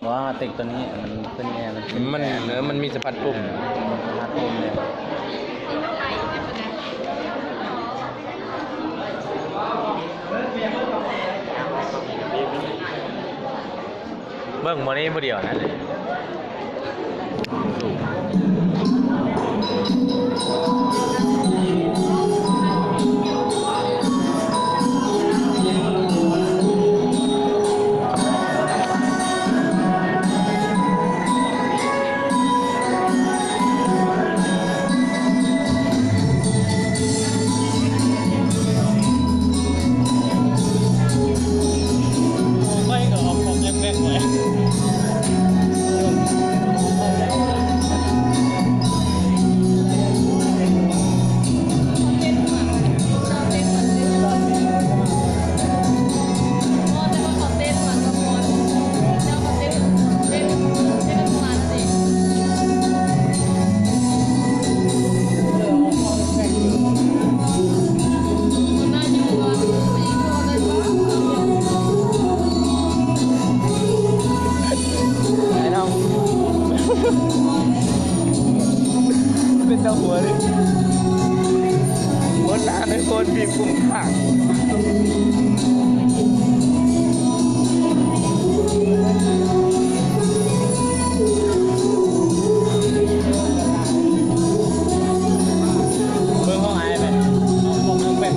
ບໍ່ ເຕັກໂຕນີ້ ມັນຂຶ້ນແອ ມັນຂຶ້ນ ມັນ ແອ ເອີ ມັນມີສະພັດປຸ່ມ ສະພັດປຸ່ມເລີຍ. ເບິ່ງບໍ່ນີ້ຜູ້ດຽວນັ້ນເລີຍ. ເປັນຕາຫົວເລີຍ ຄົນລາວໃນຄົນທີ່ກຸມຂັງ. ເບິ່ງຫ້ອງອ້າຍໄປ ຫ້ອງ ຫ້ອງແປກ.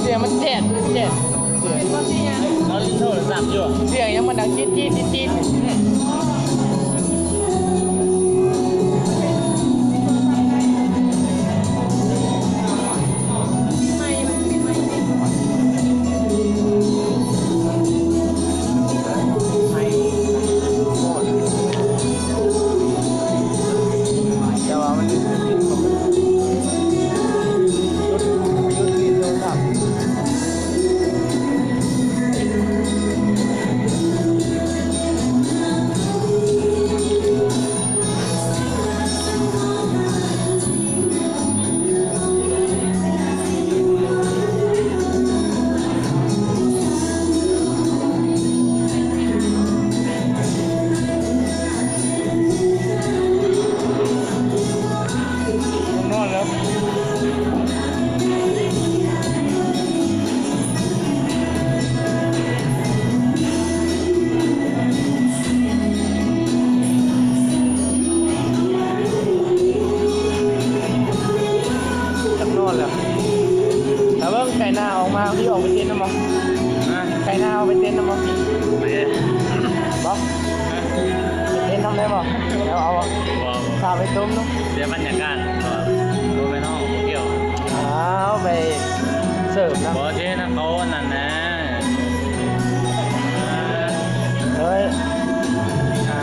ສຽງມັນແຈດ ແຈດ ສຽງ ເອົາຫຼິ້ນໂທລະສັບຢູ່ ສຽງຫຍັງມັນດັງຈີດໆ ຈີດໆ. ນອນແລ້ວ ຈັກນອນແລ້ວ ຖ້າເບິ່ງໄກ່ໜ້າອອກມາ ຊິອອກໄປເຕັ້ນນຳບໍ່? ຮະ? ໄກ່ໜ້າອອກໄປເຕັ້ນນຳບໍ່? ບໍ່ ໄປເຕັ້ນນຳໄດ້ບໍ່? ແລ້ວເອົາ ບໍ່ ບໍ່ ຖ້າໄປຕົ້ມເນາະ ເສຍບັນຍາກາດ ບໍ່ ບໍ່ແມ່ນເຮົາບໍ່ກ່ຽວ ອ້າວ ໄປເສີມນຳ ບໍ່ ເທນຳເຂົາອັນນັ້ນນະ ເອີຍ ອ່າ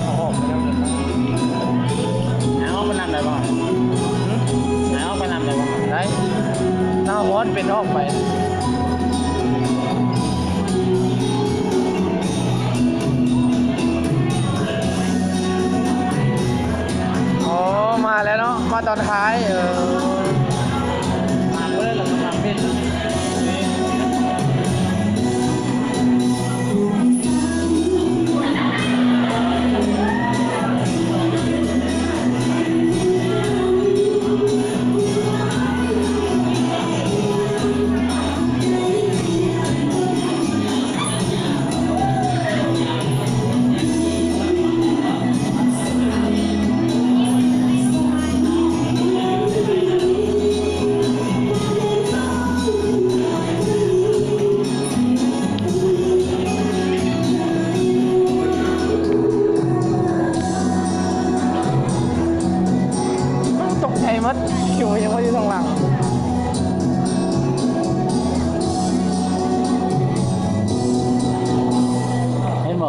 ເອົາອອກໄປນຳ ເອົາອອກໄປນຳໄດ້ບໍ່? ຫຶ? ເອົາອອກໄປນຳໄດ້ບໍ່? ໄດ້ ໜ້າຮ້ອນເປັນອອກໄປ. ອໍ ມາແລ້ວເນາະ ມາຕອນທ້າຍ ເອີ. ເ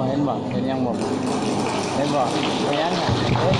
ເຫັນບໍ່? ເຫັນຫຍັງບໍ່? ເຫັນບໍ່? ເຫັນຫຍັງ? ເຫັນ